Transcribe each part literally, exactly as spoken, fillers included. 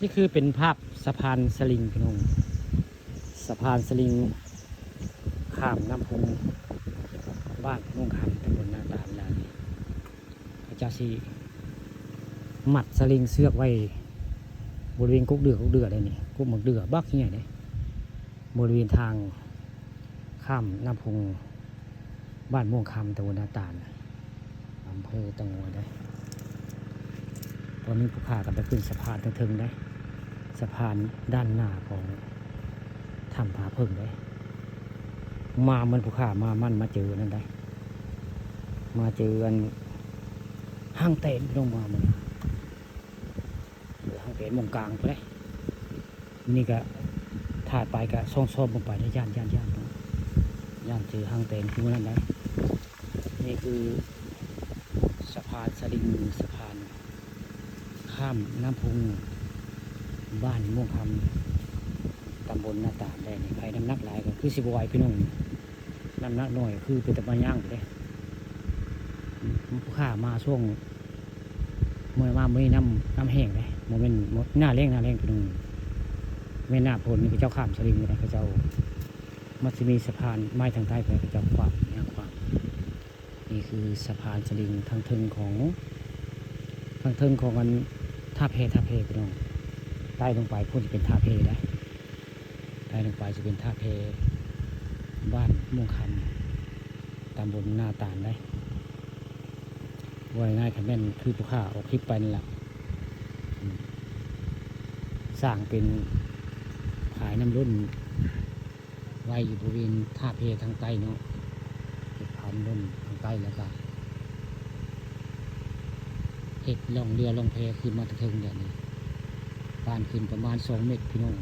นี่คือเป็นภาพสะพานสลิงพี่น้อง สะพานสลิง ข้ามน้ำพุง บ้านม่วงคำ ตำบลนาตาล ลาวนี่ เขาเจ้าสิมัดสลิงเสือกไว้ บริเวณกกเดือก กกเดือกเลยนี่ กกหมากเดือกบักใหญ่เลย บริเวณทางข้ามน้ำพุง บ้านม่วงคำ ตำบลนาตาล อำเภอตะโงยได้ ตอนนี้ผู้ข้าก็ไปขึ้นสะพานเทิงๆได้ สะพานด้านหน้าของถ้ำผาเพิ่งได้ มามันผู้ข้ามามันมาเจอนั่นได้ มาเจออันห้างแตนพี่น้องมามัน เออห้างแตนมงกลางไปเลย นี่ก็ถ่ายไปก็ซ่องๆลงไปได้ ย่านย่านย่านย่านเจอห้างแตนคือนั่นได้ นี่คือสะพานสลิง สะพานข้ามน้ำพุง บ้านม่วงคำ ตำบลนาตาลได้นี่ ใครน้ำหนักหลายก็คือสิบไหวพี่น้อง น้ำหนักน้อยคือเป็นตะมาย่างไปเลย ผู้ข้ามาช่วง เมื่อมามื้อนี้น้ำ น้ำแห้งเลย บ่แม่น หน้าแล้ง หน้าแล้งพี่น้อง แม่นหน้าฝนนี่เขาเจ้าข้ามสลิงเลยนะ เขาเจ้า มันสิมีสะพานไม้ทางใต้ไป เขาเจ้าขวาง ย่างขวาง นี่คือสะพานสลิงทางเทิงของ ทางเทิงของอันท่าแพ ท่าแพพี่น้อง ใต้ลงไปพู้นสิเป็นท่าแพได้ ใต้ลงไปสิเป็นท่าแพ บ้านม่วงคำ ตำบลนาตาลได้ ว่าง่ายๆ คันแม่นคือผู้ข้าออกคลิปไปนั่นแหละ อืม สร้างเป็นฝายน้ำล้น ไว้อยู่บริเวณท่าแพทางใต้เนาะ เฮ็ดฝายน้ำล้นทางใต้ แล้วก็เฮ็ดล่องเรือล่องแพขึ้นมาทางเทิงแบบนี้ ปานขึ้นประมาณสองเมตรพี่น้อง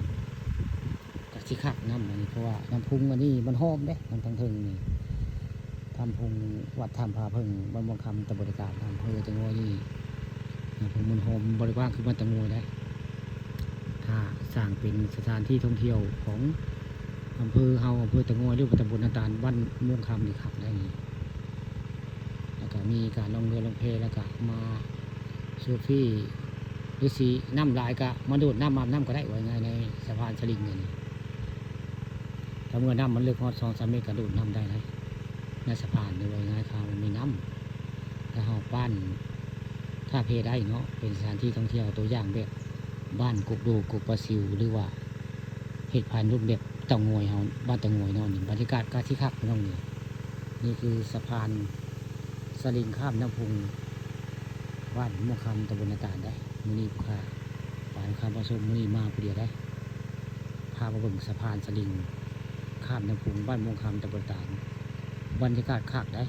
ก็สิคักน้ำอันนี้ เพราะว่าน้ำพุงอันนี้มันหอมเด้ น้ำทางเทิงนี่ ถ้ำพุง วัดถ้ำผาเพิ่ง บ้านม่วงคำ ตำบลนาตาล อำเภอตะโงยนี่ น้ำพุงมันหอม บ่ได้กว้างคือบ้านตะโงยได้ ถ้าสร้างเป็นสถานที่ท่องเที่ยวของอำเภอเฮา อำเภอตะโงย หรือว่าตำบลนาตาล บ้านม่วงคำนี่คักได้นี่ แล้วก็มีการล่องเรือล่องแพ แล้วก็มาเซลฟี่ หรือสิน้ำหลายก็มาโดดน้ำอาบน้ำก็ได้ ว่าง่ายในสะพานสลิงเนี่ยนี่ ถ้าเมื่อน้ำมันลึกฮอดสองสามเมตรก็โดดน้ำได้นะ ในสะพานนี่ ว่าง่ายๆ มันมีน้ำ ถ้าเฮาปานท่าแพได้เนาะ เป็นสถานที่ท่องเที่ยวตัวอย่างแบบบ้านกกโดก กกปลาซิว หรือว่าเฮ็ดฝายน้ำล้นแบบตะโงยเฮา บ้านตะโงยเนาะนี่ บรรยากาศก็สิคักพี่น้องนี่ นี่คือสะพานสลิงข้ามน้ำพุง บ้านม่วงคำ ตำบลนาตาลได้ มื้อนี้ผู้ข้า ปานคำผสม มื้อนี้มาผู้เดียวได้ พามาเบิ่งสะพานสลิง ข้ามน้ำพุง บ้านม่วงคำ ตำบลนาตาล บรรยากาศคักได้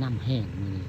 น้ำแห้งมื้อนี้